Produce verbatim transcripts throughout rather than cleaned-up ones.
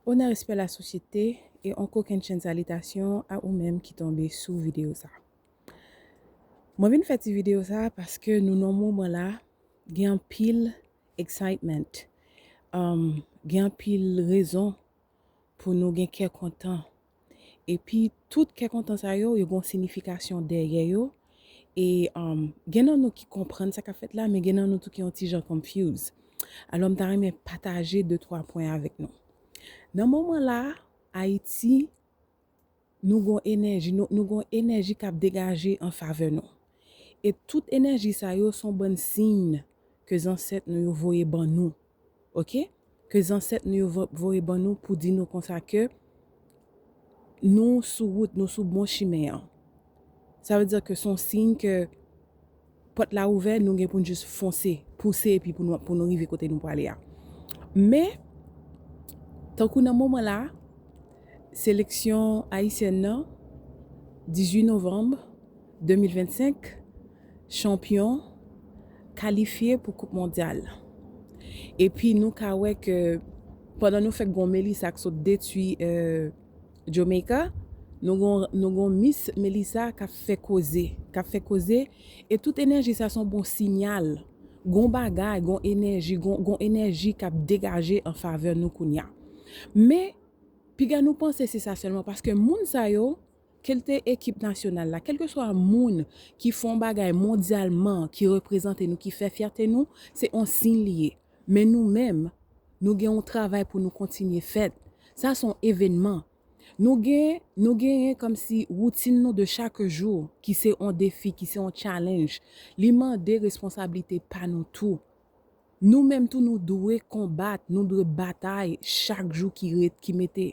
Onè, respè, lasosyete, e yon kokennchenn salitasyon a ou menm ki tonbe sou videyo sa. Mwen vin fè ti videyo sa paske nou nan moman la, gen anpil excitement, um, gen anpil rezon pou nou gen kè kontan. Epi tout kè kontan sa yo, yo gen yon siyifikasyon dèyè yo. E um, gen nan nou ki konprann sa k ap fèt la, men gen nan nou tou ki yon ti jan confuse. Alò, m ta renmen pataje de twa pwen avèk nou. Nan moman la, Ayiti, nou gon enèji, nou, nou gon enèji k ap degaje an favè nou. E tout enèji sa yo se yon bann siy ke zansèt nou yo voye ban nou. Oke? Ke zansèt nou yo vo- voye ban nou pou di nou konsa ke nou sou wout, nou sou bon chimen an. Sa vle di ke se yon siy ke pòt la ouvè, nou gen pou n jis fonse, pouse epi pou nou, pou nou rive kote nou prale a. Men, tankou nan moman la, seleksyon ayisyèn nan, dizuit novanm de mil vennsenk, chanpyon, kalifye pou Koup Mondyal. Epi nou ka wè ke pandan nou fèk gon Melissa k sot detwi, euh, Jamaica, nou gon, nou gon Miss Melissa k ap fè koze, k ap fè koze, e tout enèji sa se yon bon siyal. Gon bagay, gon enèji, gon, gon enèji k ap degaje an favè nou kounya. Men, piga nou panse se sa sèlman, paske moun sa yo, kèlke ekip nasyonal la, kèlkeswa moun ki fè yon bagay mondyalman, ki reprezante nou, ki fè fyète nou, se yon siy li ye. Men nou menm, nou gen yon travay pou nou kontinye fèt. Sa se yon evènman. Nou gen, nou genyen kòmsi woutin nou de chak jou, ki se yon defi, ki se yon challenge. Li mande responsablite pa nou tou. Nou menm tou, nou dwe konbat, nou dwe batay chak jou ki ret, ki mete.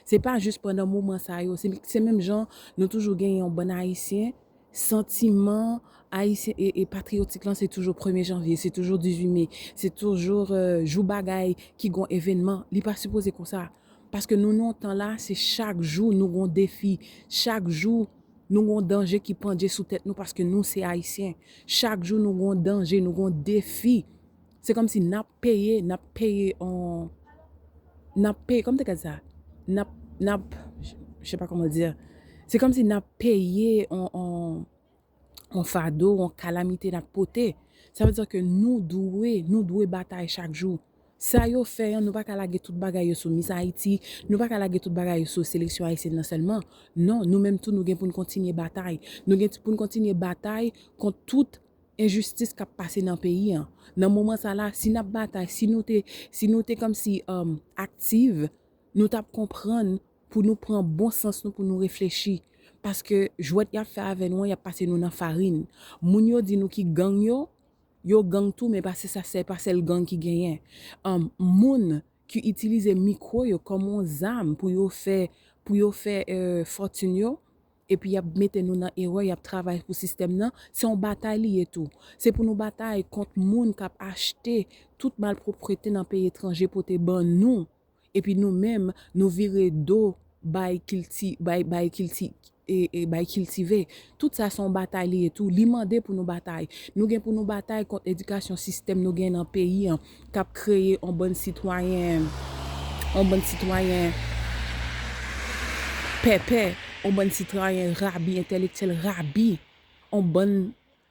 Se pa jis pandan moman sa yo. Se, se menm jan nou toujou genyen yon bann Ayisyen, santiman ayisyen e, e patriyotik lan, se toujou premye janvye, se toujou dizuit me, se toujou, euh, jou bagay ki gon evènman. Li pa sipoze konsa. Paske nou nan yon tan la, se chak jou nou gon defi, chak jou nou gon danje ki pandje sou tèt nou paske nou se Ayisyen. Chak jou nou gon danje, nou gon defi. Se kòmsi n ap peye, n ap peye on, n ap peye, kòman te ka di sa? N ap, n ap, je sais pas comment dire. Se kòmsi n ap peye on, on, on fado, on kalamite n ap pote. Sa vle di ke nou dwe, nou dwe batay chak jou. Sa yo fè an, nou pa ka lage tout bagay yo sou Miss Haiti, nou pa ka lage tout bagay yo sou seleksyon ayisyèn nan sèlman. Non, nou menm tou, nou gen pou n kontinye batay. Nou gen pou n kontinye batay kont tout enjistis k ap pase nan peyi an. Nan moman sa la, si n ap batay, si nou te, si nou te kòmsi, um, aktiv, nou t ap konprann pou nou pran bon sans nou, pou nou reflechi. Paske jwèt y ap fè avè nou an, y ap pase nou nan farin. Moun yo di nou ki gang yo, yo gang tou, men pa se sa, se pa sèl gang ki genyen. Um, moun ki itilize mikwo yo kòm yon zam pou yo fè, pou yo fè, euh, fòtin yo, epi y ap mete nou nan erè, y ap travay pou sistèm nan, se yon batay li ye tou. Se pou nou batay kont moun k ap achte tout malpwoprete nan peyi etranje pote ban nou. Epi nou menm, nou vire do bay kilti, bay, bay kilti, e, e bay kiltive. Tout sa se yon batay li ye tou. Li mande pou nou batay. Nou gen pou nou batay kont edikasyon sistèm nou gen nan peyi an, k ap kreye yon bann sitwayen, yon bann sitwayen pèpè, yon bann sitwayen rabi, entèlektyèl rabi, yon bann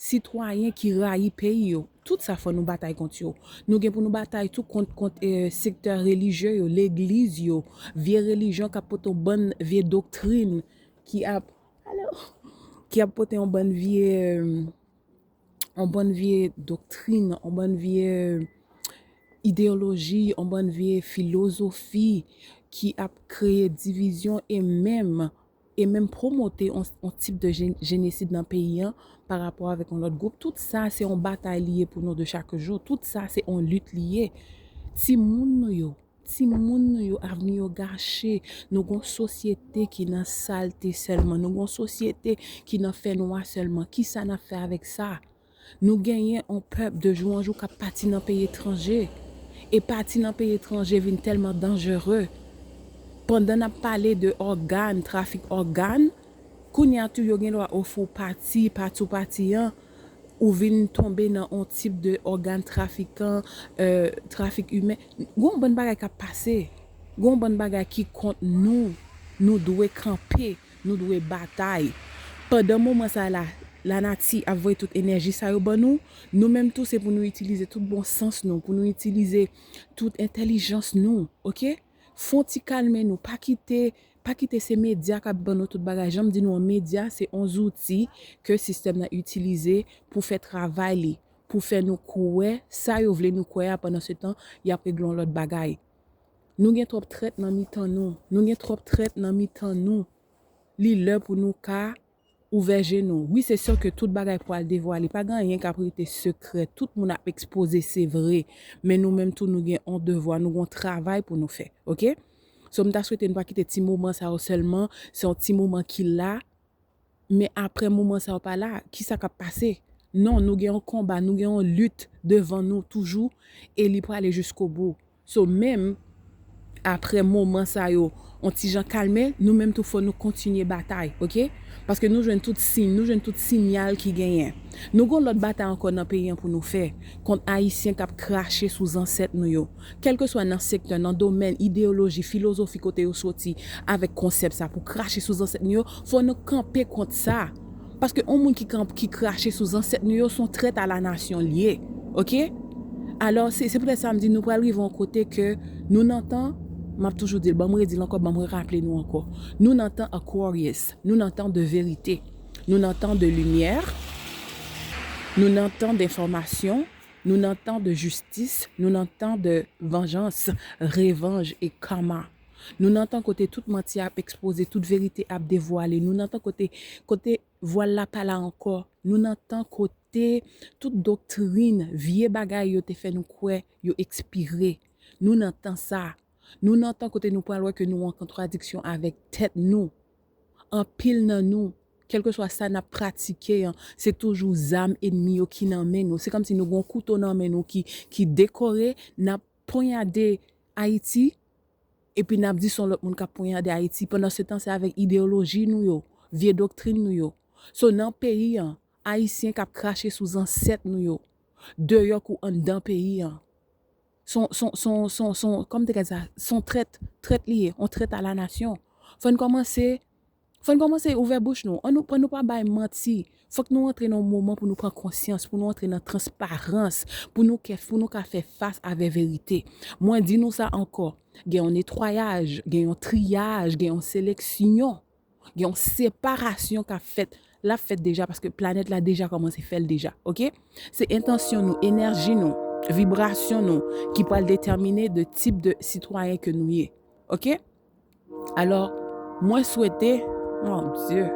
sitwayen ki rayi peyi yo. Tout sa fò nou batay kont yo. Nou gen pou nou batay tou kont, kont, eh, sektè relijye yo, legliz yo, vye relijyon k ap pote yon bann vye doktrin ki ap, alo, ki ap pote yon bann vye, eh, yon bann vye doktrin, yon bann vye ideyoloji, yon bann vye filozofi ki ap kreye divizyon e menm, e menm pwomote yon, yon tip de je-, jenesid nan peyi an pa rapò avèk yon lòt gwoup. Tout sa se yon batay li ye pou nou de chak jou. Tout sa se yon lit li ye. Timoun nou yo, timoun nou yo, avni yo gache. Nou gon sosyete ki nan salte sèlman. Nou gon sosyete ki nan fènwa sèlman. Kisa n ap fè avèk sa? Nou genyen yon pèp de jou an jou k ap pati nan peyi etranje. E pati nan peyi etranje vin tèlman danjere. Pandan n ap pale de ògàn, trafik ògàn, kounye a tou yo gen dwa ofri w pati, pati w pati an, ou vin tonbe nan yon tip de ògàn trafikan, euh, trafik imen. Gon bann bagay k ap pase. Gon bann bagay ki kont nou, nou dwe kanpe, nou dwe batay. Pandan moman sa la, lanati ap voye tout enèji sa yo ban nou, nou menm tou se pou nou itilize tout bon sans nou, pou nou itilize tout entèlijans nou, oke? Fon ti kalme nou, pa kite, pa kite se medya k ap ban nou tout bagay. Jan m di nou an, medya se yon zouti ke sistèm nan itilize pou fè travay li, pou fè nou kwè sa yo vle nou kwè a, pandan se tan y ap regle yon lòt bagay. Nou gen twòp trèt nan mitan nou. Nou gen twòp trèt nan mitan nou. Li lè pou nou ka ouvè je nou. Wi, se sè ke tout bagay pral devwale. Pa gen anyen k ap rete sekrè. Tout moun ap ekspoze, se vre. Men nou menm tou, nou gen yon devwa, nou gen yon travay pou nou fè. Oke? So, m ta swete nou pa kite ti moman sa yo sèlman. Se yon ti moman ki la. Men apre moman sa yo pa la, kisa k ap pase? Non, nou gen yon konba, nou gen yon lit devan nou toujou e li prale jiskobou. So, menm apre moman sa yo, yon ti jan kalme, nou menm tou fò nou kontinye batay, oke? Paske nou jwenn tout siy, nou jwenn tout siyal ki genyen. Nou gen lòt batay ankò nan peyi an pou nou fè kont Ayisyen k ap krache sou zansèt nou yo. Kèlkeswa nan sektè, nan domèn, ideyoloji, filozofi kote yo soti avèk konsèp sa pou krache sou zansèt nou yo, fò nou kanpe kont sa. Paske yon moun ki kanp, ki krache sou zansèt nou yo, se yon trèt a la nasyon li ye. Oke? Alò, se, se poutèt sa m di nou pral rive yon kote ke nou nan tan, m ap toujou di l, ban m redi l ankò, ban m raple nou ankò. Nou nan tan Aquarius, nou nan tan de verite, nou nan tan de limyè, nou nan tan denfòmasyon, nou nan tan de jistis, nou nan tan de vanjans, revanj e kama. Nou nan tan kote tout manti ap ekspoze, tout verite ap devwale. Nou nan tan kote, kote vwal la pa la ankò. Nou nan tan kote tout doktrin, vye bagay yo te fè nou kwè, yo ekspire. Nou nan tan sa. Nou nan tan kote nou pral wè ke nou an kontradiksyon avèk tèt nou. Anpil nan nou, kèlkeswa sa n ap pratike an, se toujou zam enmi yo ki nan men nou. Se kòmsi nou gen yon kouto nan men nou ki, ki dekore, n ap ponyade Ayiti, epi n ap di se yon lòt moun k ap ponyade Ayiti. Pandan se tan, se avèk ideyoloji nou yo, vye doktrin nou yo. So, nan peyi an, Ayisyen k ap krache sou zansèt nou yo, deyò kou anndan peyi an. Son, son, son, son, son, kòman te ka di sa? Son trèt, trèt li ye, on trèt a la nasyon. Fò n kòmanse, fò n kòmanse ouvè bouch nou. An nou, pou nou pa bay manti. Fòk nou antre nan yon moman pou nou pran konsyans, pou nou antre nan transparans, pou nou kè, pou nou ka fè fas avè verite. Mwen di nou sa ankò, gen yon netwayaj, gen yon triyaj, gen yon seleksyon. Gen yon separasyon k ap fèt. L ap fèt deja paske planèt la deja kòmanse fè l deja, oke? Se entansyon nou, enèji nou, vibrasyon nou ki pral detèmine de tip de sitwayen ke nou ye, oke? Alò, mwen swete, mon Dye,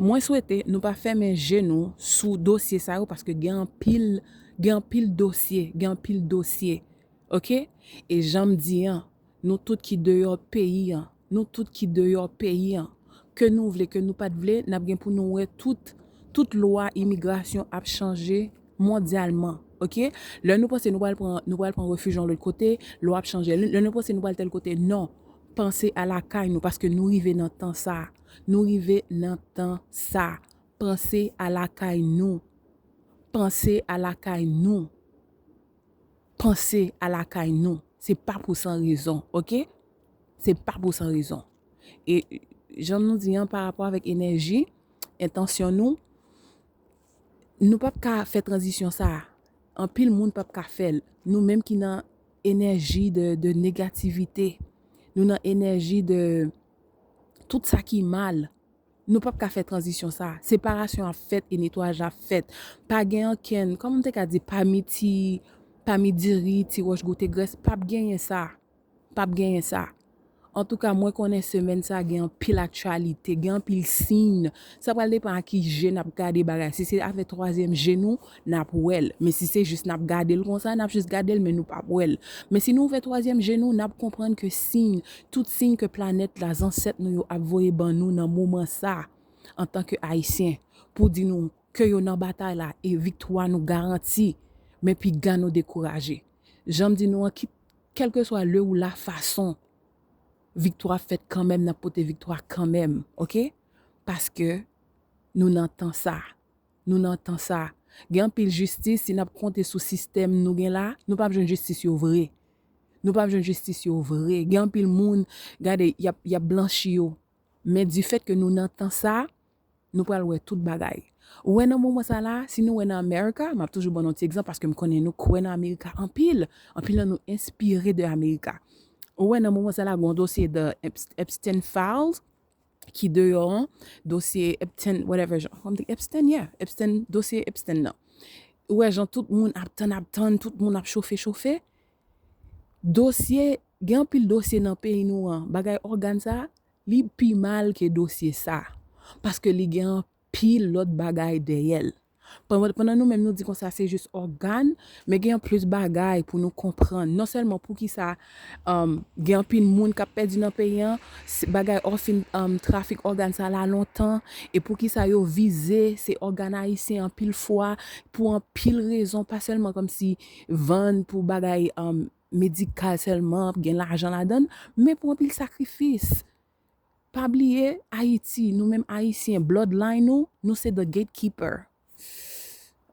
mwen swete nou pa fèmen je nou sou dosye sa yo paske gen anpil, gen anpil dosye, gen anpil dosye, oke? E jan m di an, nou tout ki deyò peyi an, nou tout ki deyò peyi an, ke nou vle, ke nou pa t vle, n ap gen pou nou wè tout, tout lwa imigrasyon ap chanje mondyalman, oke? Lè nou panse nou pral pran, nou pral pran refij yon lòt kote, lwa ap chanje. Lè, lè nou panse nou pral tèl kote, non. Panse a lakay nou, paske nou rive nan tan sa. Nou rive nan tan sa. Panse a lakay nou. Panse a lakay nou. Panse a lakay nou. Se pa pou san rezon, oke? Se pa pou san rezon. E jan nou di an, pa rapò avèk enèji, entansyon nou, nou p ap ka fè tranzisyon sa a. Anpil moun p ap ka fè l. Nou menm ki nan enèji de, de negativite, nou nan enèji de tout sa ki mal, nou p ap ka fè tranzisyon sa a. Separasyon ap fèt e netwayaj ap fèt. Pa gen ankenn, kòman m te ka di, pa mi ti, pa mi diri, ti wòch goute grès, p ap genyen sa. P ap genyen sa. Antouka, mwen konnen semèn sa a gen anpil aktyalite, gen anpil siy. Sa pral depann a ki je n ap gade bagay. Si se avèk twazyèm je nou, n ap wè l. Men si se jis n ap gade l konsa, n ap jis gade l, men nou p ap wè l. Men si nou ouvè twazyèm je nou, n ap konprann ke siy, tout siy ke planèt la, zansèt nou yo ap voye ban nou nan moman sa, antanke Ayisyen, pou di nou ke yo nan batay la e viktwa nou garanti, men piga nou dekouraje. Jan m di nou an, ki, kèlkeswa le ou la fason, viktwa ap fèt kanmenm, n ap pote viktwa kanmenm, oke? Paske nou nan tan sa. Nou nan tan sa. Gen anpil jistis, si n ap konte sou sistèm nou gen la, nou p ap jwenn jistis yo vre. Nou p ap jwenn jistis yo vre. Gen anpil moun, gade, y ap, y ap blanchi yo. Men di fèt ke nou nan tan sa, nou pral wè tout bagay. Ou wè nan moman sa la, si nou wè nan Amerika, m ap toujou ban nou ti egzanp paske m konnen nou kwè nan Amerika anpil. Anpil nan nou enspire de Amerika. Ou wè nan moman sa la, gen yon dosye de Epst- Epstein Files ki deyò an, dosye Epstein, whatever, jan, kòm di Epstein, yeah, Epstein, dosye Epstein nan. Ou wè jan tout moun ap tann, ap tann, tout moun ap chofe, chofe. Dosye, gen anpil dosye nan peyi nou an, bagay ògàn sa, li pi mal ke dosye sa. Paske li gen anpil lòt bagay dèyè l. Pandan pandan nou menm nou di konsa se jis ògàn, men gen plis bagay pou nou konprann. Non sèlman poukisa um, gen anpil moun k ap pèdi nan peyi an, se bagay òfin um, trafik ògàn sa la lontan, e poukisa yo vize se ògàn ayisyen anpil fwa, pou anpil rezon, pa sèlman kòmsi vann pou bagay um, medikal sèlman, gen lajan ladan l, men pou anpil sakrifis. Pa bliye, Ayiti, nou menm Ayisyen, bloodline nou, nou se the gatekeeper.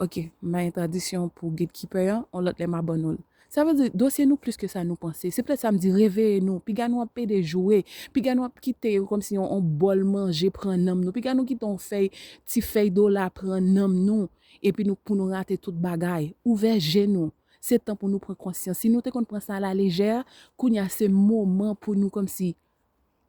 Ok, m bay entradisyon pou gatekeeper an, yon lòt lè m a ban nou l. Sa vle di, dosye nou plis ke sa nou panse. Se poutèt sa m di, reveye nou. Piga nou ap pede jwe. Piga nou ap kite yo kòmsi yon, yon bòl manje pran nanm nou. Piga nou kite yon fèy, ti fèy dola pran nanm nou. Epi nou, pou nou rate tout bagay. Ouvè je nou. Se tan pou nou pran konsyans. Si nou te konn pran sa alalejè, kounye a se moman pou nou kòmsi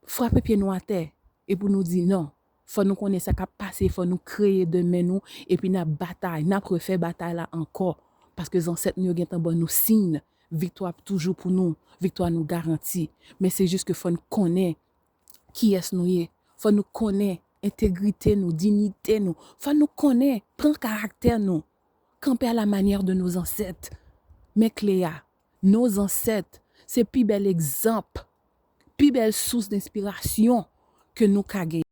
frape pye nou atè e pou nou di non. Fò nou konnen sa k ap pase, fò nou kreye demen nou, epi n ap batay, n ap refè batay la ankò. Paske zansèt nou yo gentan ban nou siy, viktwa ap toujou pou nou, viktwa nou garanti. Men se jis ke fò n konnen kiyès nou ye, fò nou konnen entegrite nou, diyite nou, fò nou konnen, pran karaktè nou, kanpe à la manière de nos ancêtres. Men kle a, nos ancêtres, se pi bèl egzanp, pi bèl sous denspirasyon ke nou ka genyen.